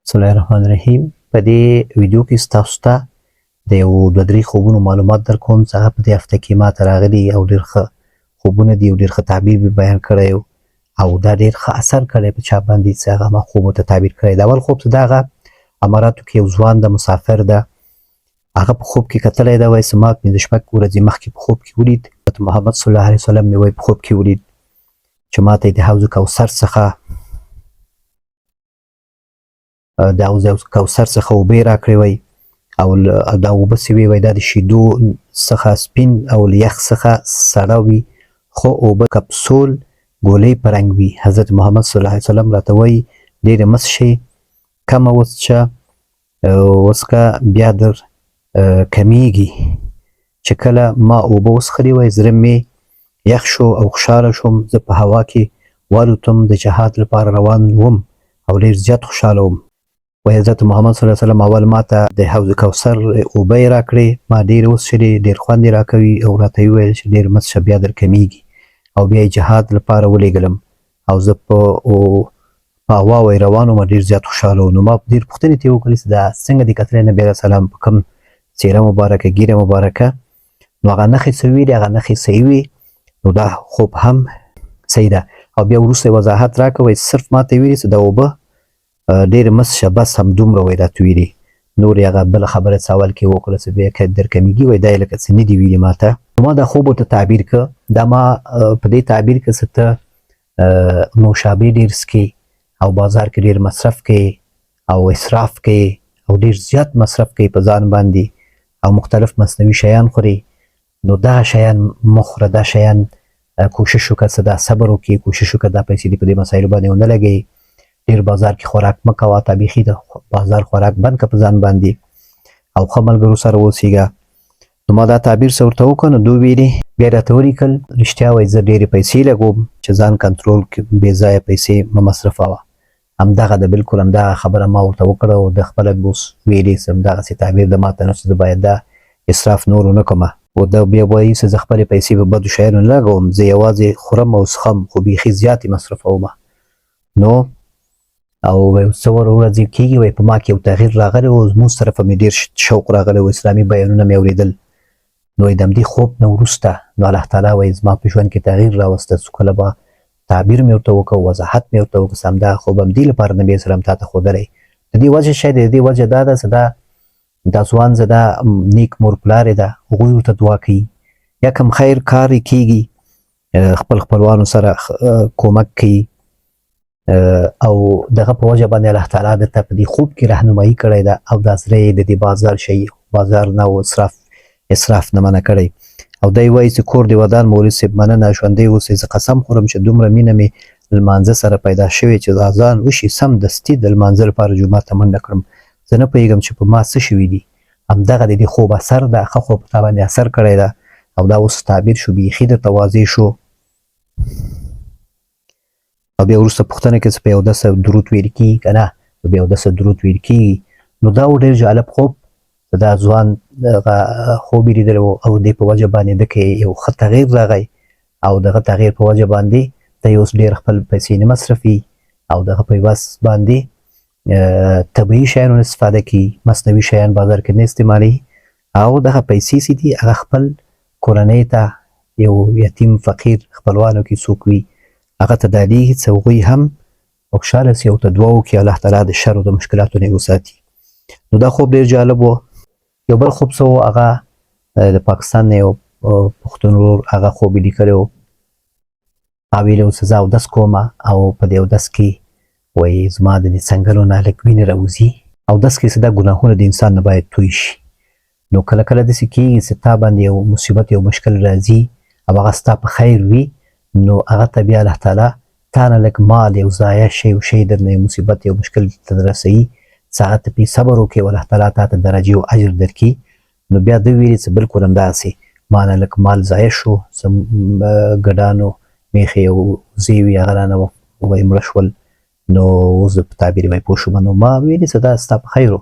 بسم الله الرحمن الرحیم. په دې ویډیو کې ستاسو ته د یو دوه درې خوبونو معلومات درکوم چې هغه په دې هفته کې ما ته راغلي او ډېر ښه خوبونه دي او ډېر ښه تعبیر مې بیان کړی او دا ډېر ښه اثر کړی په چا باندې چې هغه ما خوب ورته تعبیر کړی. د اول خوب څه ده، هغه اماراتو کې یو ځوان ده، مسافر ده، هغه په خوب کې کتلی ده، وایي چې ما پنځه شپږ ورځې مخکې په خوب کې ولید حضرت محمد صلی الله علیه وسلم مې وایي په خوب کې ولید چې ما ته یې د حوض کوثر څخه د حوض کوثر څخه اوبه راکړې وای او دا اوبه چې وی وای دا د شیدو څخه سپین او له یخ څخه سړه وي، خو اوبه کپسول ګولۍ په رنګ وي. حضرت محمد صلی الله علیه وسلم راته وایي ډېرې مه څښئ، کمه وڅښه وڅښه بیا در کمیږي. چې کله ما اوبه وڅښلې وای زړه مې یخ شو او خوشحاله شوم. زه په هوا کې والوتم، د جهاد لپاره روان وم او ډېر زیات خوشحاله وم. وایي حضرت محمد صلی الله علیه وسلم اول ما ته د حوض کوثر اوبه یې راکړې، ما ډېرې وڅښلې، ډېر خوند یې راکوي او راته یې وویل چې ډېر مه څښه بیا در کمیږي، او بیا یې جهاد لپاره ولېږلم او زه په هوا وای روان وم، ډېر زیات خوشحاله وم. نو ما ډېر پوښتنې ترې وکړې چې دا څنګه دې کتلی نبي علیه السلام په کوم څېره مبارکه، ږیره مبارکه، نو هغه نښې څه ویلې، هغه نښې صحیح وې، نو دا خوب هم صحیح ده. او بیا وروسته یې وضاحت راکړ، وایي صرف ما ته یې ویلي چې دا اوبه ډېرې مه څښه، بس همدومره وایي راته ویلي، نور یې هغه بله خبره څه اول کې وکړه چې بیا که در کمیږي وایي دا یې لکه څه نه دي ویلي ما ته. نو ما دا خوب ورته تعبیر کړ، دا ما په دې تعبیر کړ چې ته نوشابې ډېر څکې او بازار کې ډېر مصرف کوې او اسراف کوې او ډېر زیات مصرف کوې په ځان باندې او مختلف مصنوعي شیان خورې، نو دا شیان مه خوره، دا شیان کوشش وکړه څه دا صبر وکړي، کوشش وکړه دا پیسې دې په دې مسایلو باندې ونه لګوي، ډېر بازار کې خوراک مه کوه، تا بیخي د بازار خوراک بند که په ځان باندې او ښه ملګرو سره اوسېږه. نو ما دا تعبیر څه ورته وکړ، نو دوی ویلي بیا راته ولیکل رښتیا وایي زه ډېرې پیسې لګوم چې ځان کنټرول کړم، بې ځایه پیسې مه مصرفوه. همدغه ده، بالکل همدغه خبره ما ورته وکړه او ده خپله اوس ویلي چې همدغسې تعبیر ده ما ته، نو چې زه باید دا اسراف نور ونه کړم. او ده بیا وایي چې زه خپلې پیسې په بدو شیانو نه لګوم، زه یوازې خورم او څښم، خو بیخي زیاتې مصرفوم. نو او څه ورځې کېږي وایي په ما کې یو تغییر راغلی و، زموږ طرفه مې ډېر شوق راغلی و، اسلامي بیانونه مې اورېدل. نو د همدې خوب نه وروسته نو الله تعالی وایي زما په ژوند کې تغییر راوسته، څو کله به تعبیر مې ورته وکړ، وضاحت مې ورته وکړ، چې همدا خوب همدې لپاره نبي اسلام تا ته ښودلی. د دې وجه شاید د دې وجه دا ده چې دا ځوان زه دا نیک مور پلار یې ده، هغوی ورته دعا کوي، یا کوم خیر کار یې کېږي خپل خپلوانو سره کومک کوي او دغه په وجه باندې الله تعالی ده ته په دې خوب کې رهنمایي کړې ده او دا زړه یې د دې بازار شي بازار نه او اسراف نه منع کړی. او دی وایي چې کور دې ودان مولوي صاحب، مننه، ژوندی اوسې، زه قسم خورم چې دومره مینه مې لمانځه سره پیدا شوې چې اذان وشي سم دستي د لمانځه لپاره جومات ته منډه کړم، زه نه پوهېږم چې په ما څه شوي دي. همدغه د دې خوب اثر ده، ښه خوب په تا باندې اثر کړی ده او دا اوس تعبیر شو، بیخي درته واضح شو. او بیا وروسته پوښتنه کوي چې په اودسه درود ویل کېږي که نه، په بې اودسه درود ویل کېږي. نو دا و ډېر جالب خوب، دا ځوان دغه خوب یې لیدلی و او دې په وجه باندې ده کې یو ښه تغییر راغی او دغه تغییر په وجه باندې دی اوس ډېر خپل پیسې نه مصرفي او دغه په عوض باندې طبیعي شیانو نه استفاده کوي، مصنوعي شیان بازار کې نه استعمالوي او دغه پیسې چې دي هغه خپل کورنۍ ته یو یتیم فقیر خپلوانو کې څوک وي هغه ته ډالېږي چې هغوی هم خوشحاله سي او ته دعا وکړي الله تعالی د شر او د مشکلاتو نه وساتي. نو دا خوب ډېر جالب و. یو بل خوب څه و، هغه د پاکستان نه یو پښتون ورور هغه خوب یې لیکلی و، ما ویلي و چې زه اودس کوم او په دې اودس کې وایي زما د دې څنګلو نه لږ وینې راوځي. اودس کې څه دا ګناهونه د انسان نه باید توی شي. نو کله کله داسې کېږي چې تا باندې یو مصیبت یو مشکل راځي او هغه ستا په خیر وي، نو هغه ته بیا الله تعالی تا نه لږ مال یو ضایع شی او شی درنه یو مصیبت یو مشکل ته رسوي چې هغه ته پې صبر وکړي او الله تعالی تا ته درجې او اجر درکړي. نو بیا ده ویلي چې بالکل همداسې ما نه لږ مال ضایع شو، څه ګډانو میخې او وزې وي هغه رانه وایي مړه شول، نو اوس زه په تعبیر باندې پوه شوم. نو ما ویلي چې دا ستا په خیر و،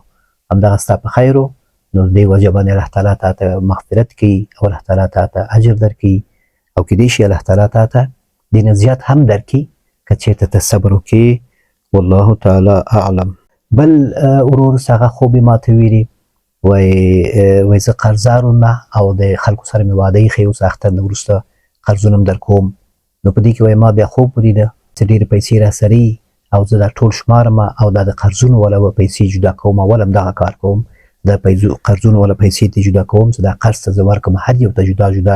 همدغه ستا په خیر و، نو دې وجه باندې الله تعالی تا ته مغفرت کوي او الله تعالی تا ته اجر درکوي او کېدای شي الله تعالی تا ته دې نه زیات هم درکړي که چېرته ته صبر وکړې. والله تعالی اعلم. بل ورور هغه خوب یې ماته ویلي، وای زه قرضدار وم او د خلکو سره مې وعده ایښې، اوس اختر نه وروسته قرضونه هم درکوم. نو په دې کې وای ما بیا خوب ولیده چې ډېرې پیسې راسره او زه دا ټول شمارم او دا د قرضونو والا به پیسې جدا کوم. اول هم دغه کار کوم، د پیسو قرضونو والا پیسې ته جدا کوم چې دا قرض ته زه ورکړم، هر یو ته جدا جدا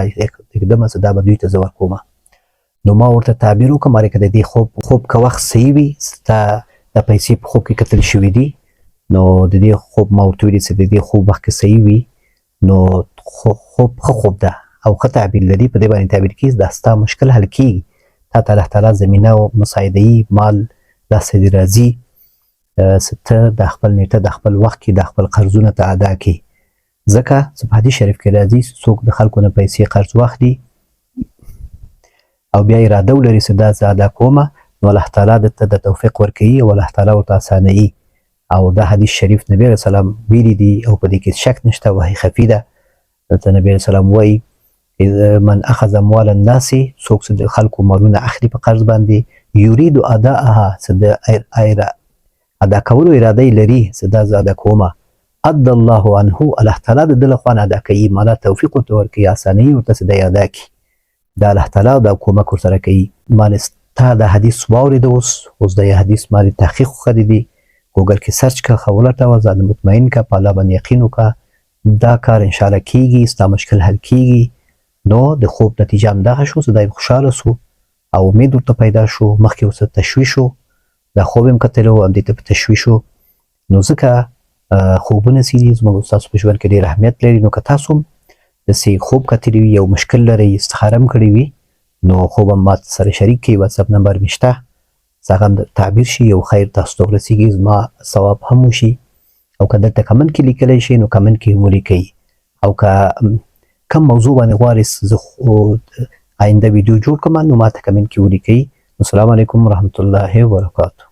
ږدم چې دا به دوی ته زه ورکوم. نو ما ورته تعبیر وکړم، اره که د دې خوب که وخت صحیح وي، ستا د پیسې په خوب کې کتل شوي دي، نو د دې خوب ما ورته ویلي چې د دې خوب وخت کې صحیح وي نو خوب ښه خوب ده او ښه تعبیر لري، په دې باندې تعبیر کېږي دا ستا مشکل حل کېږي، تا ته الله تعالی زمینه او مساعدوي، مال داسې دې راځي چې ته د خپل نیټه د خپل وخت کې د خپل قرضونه ته ادا کړې. ځکه چې په حدیث شریف کې راځي چې څوک د خلکو نه پیسې قرض واخلي او بیا اراده ولري چې دا زه ادا کومه، نو الله تعالی ده ته د توفیق ورکوي او الله تعالی ورته اسانوي. او دا حدیث شریف نبی علیه السلام ویلي دي او په دې کې شک نشته، وحی خفي ده. دلته نبی علیه السلام وایي من اخذ اموال الناس، څوک چې د خلکو مالونه اخلي په قرض باندې، یرید اداءها، چې د ادا کولو اراده یې لري چې دا زه ادا کومه، ادى الله عنه، الله تعالی د ده لخوا نه ادا کوي، مانا توفیق ورته ورکوي، اسانوي ورته چې دی ادا کړي، دا الله تعالی دا کومک ورسره کوي. مال تا دا حدیث واورېده، اوس دا حدیث مال تحقیق وکړه، دي ګوګل کې سرچ کړه، ښه ولټوه، ځان مطمئن کړه، په الله باندې یقین وکړه، دا کار انشاءالله کیږي، ستا مشکل حل کیږي. نو د خوب نتیجه هم دغه شو چې دی خوشحاله سو او امید ورته پیدا شو. مخکې ورسره تشویش و، دا خوب یې هم کتلی و، همدې ته په تشویش و. نو ځکه خوبونه چې دي زموږ ستاسو په ژوند کې ډېر اهمیت لري. نو که تاسو هم داسې خوب کتلی وي، یو مشکل لرئ، استخاره هم کړې وي، نو خوب هم ما سره شریک کړئ. واتساپ نمبر مې شته، چې هغه هم تعبیر شي او خیر تاسو ته ورسېږي، زما ثواب هم وشي. او که دلته کمنټ کې لیکلی شئ نو کمنټ کې هم ولیکئ. او که کوم موضوع باندې غواړئ زه آینده ویډیو جوړ کړم نو ماته کمنټ کې ولیکئ. السلام علیکم ورحمت الله وبرکاته.